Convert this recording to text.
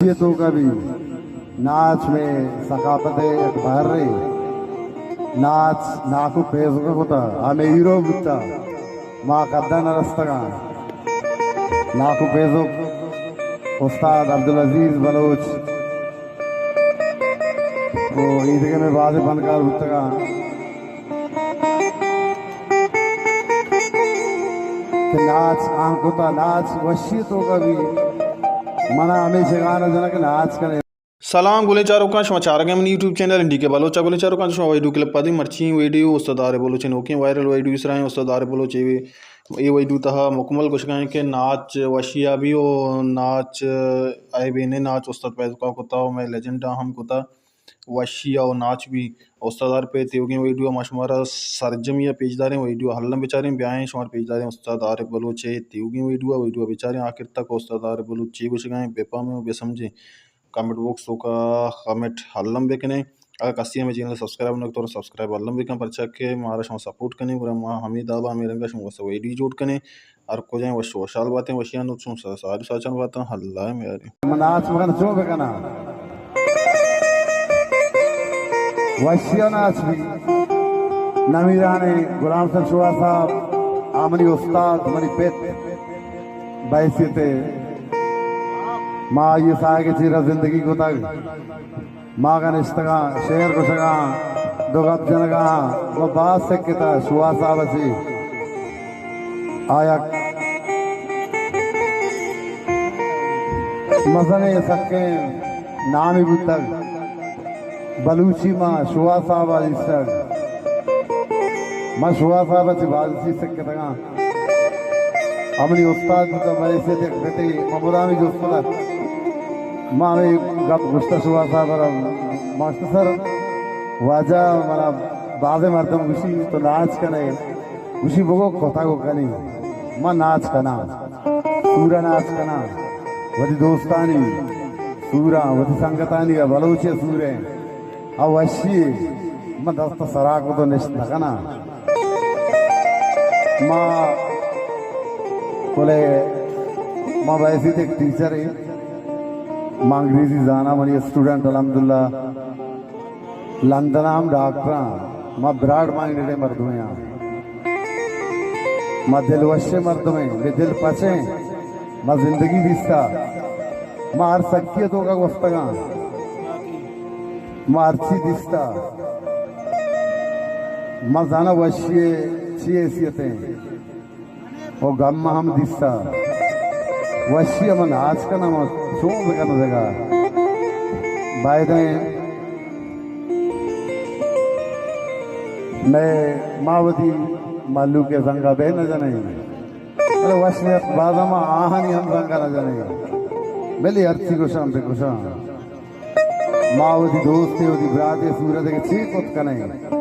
اے توکا بھی ناچ مئے ثقافت ءِ یک بہرے۔ ناچ ناکو پیزوک ءَ کتا، ہمے ہیرو بوتا، ما کدا نہ رستگاں۔ ناکو پیزوک استاد عبدالعزیز بلوچ و ایدگہ مئے بازیں فنکار بوتگاں کہ ناچ آں کتا، ناچ وشی توکا بھی منا ہمے شگان جنک ناچ کنے۔ سلام گلیں چاروکاں، شما چارگ ءَ منی یوٹیوب چینل این ڈی کے بلوچ ءَ۔ گلیں چاروکاں، شما ویڈیو کلپ پدی مرچی ویڈیو استاد عارف بلوچ ءِ نوکیں وائرل ویڈیو سرا ایں۔ استاد عارف بلوچ اے، اے ویڈیو تہا مکمل گوشگا ایں کہ ناچ وشی ءَ بھی و ناچ عیبے نہ، ناچ استاد پیزوک ءَ کتا و مئے لیجنڈ ءَ ہم کتا۔ وشی ءَ و ناچ بھی استاد عارف ءِ تیوگیں ویڈیو ما شمارا سرجمی ءَ پیش داریں، ویڈیو ہلم بچاریں، بیائیں شمارا پیش داریں استاد عارف بلوچ ءِ تیوگیں ویڈیو، ویڈیو بچاریں آخر تک، استاد عارف بلوچ چے گوشگا ایں بفہمیں و بسمجھیں۔ کمنٹ باکس توکا کمنٹ الم بکنیں۔ اگاں کسی ہمے چینل سبسکرائب نہ کتو، سبسکرائب الم بکن، پرچا کہ مارا شما سپورٹ کنیں، گڑا ما ہمے دابا ہمے رنگا شما واسطہ ویڈیو جوڑ کنیں۔ ہر کجا ایں وش وشحال باتیں، وشیاں نو چون سا-، ساری ساچن باتاں، اللہ میارے۔ من ناچ مکن چون بکناں؟ وشیاں ناچ بھی۔ نمیرانیں غلام حسین شوہار صاحب، آ منی استاد، منی پت، بحیثیت ما آئی ساہگ چیرا زندگی کتگ۔ ما اگاں نشتگاں، شعر گوشگاں، دو گپ جنگاں، ما باز سکتا شوہار صاحب ءَ چی۔ آ یک مزنیں سکیں نامی بوتگ۔ بلوچی ما شوہار صاحب ءَ دیستگ۔ ما شوہار صاحب ءَ چی باز چیز سکتگاں۔ آ منی استاد بوتگ، مئے حیثیت یک پتے، ما مدامی جست کتگ۔ ما ہمے گپ گوشتہ شوہار صاحب ءَ را، ماسٹر سر، واجہ منا بازیں مردم گوشی تو ناچ کنے، گوشی بگو کتگ و کنی، ما ناچ کناں، سورا ناچ کناں، وتی دوستانی سورا، وتی سنگتانی ءَ بلوچی سورے۔ آ وشی من دست سرا کت و نشت نہ کناں۔ ما کلے ما بحیثیت یک ٹیچر ایں، ما انگریزی زاناں، منی اسٹوڈنٹ الحمدللہ لندن ءَ ہم ڈاکٹر آں، ما براڈ مائنڈڈ مردمے آں، ما دل وشیں مردمے، بے دل پچیں، ما زندگی دیستا، ما ہر سکی ءِ توکا گوستگاں۔ ما ہرچی دیستا، ما زاناں وشی ءِ چی حیثیت ایں۔ او غم ہم دیستا، وشی ءَ من ناچ کناں، من چون بکناں دگہ؟ بایدیں مئے ما وتی مہلوک ءِ زنگا بہ نہ جنیں۔ بلے وش نیت، بازا ما آہانی ہم زنگا نہ جنیں۔ بلے ہرچی گوشاں بہ گوشاں۔ ما وتی دوستے، وتی براتے صورت کہ چی کت کنیں؟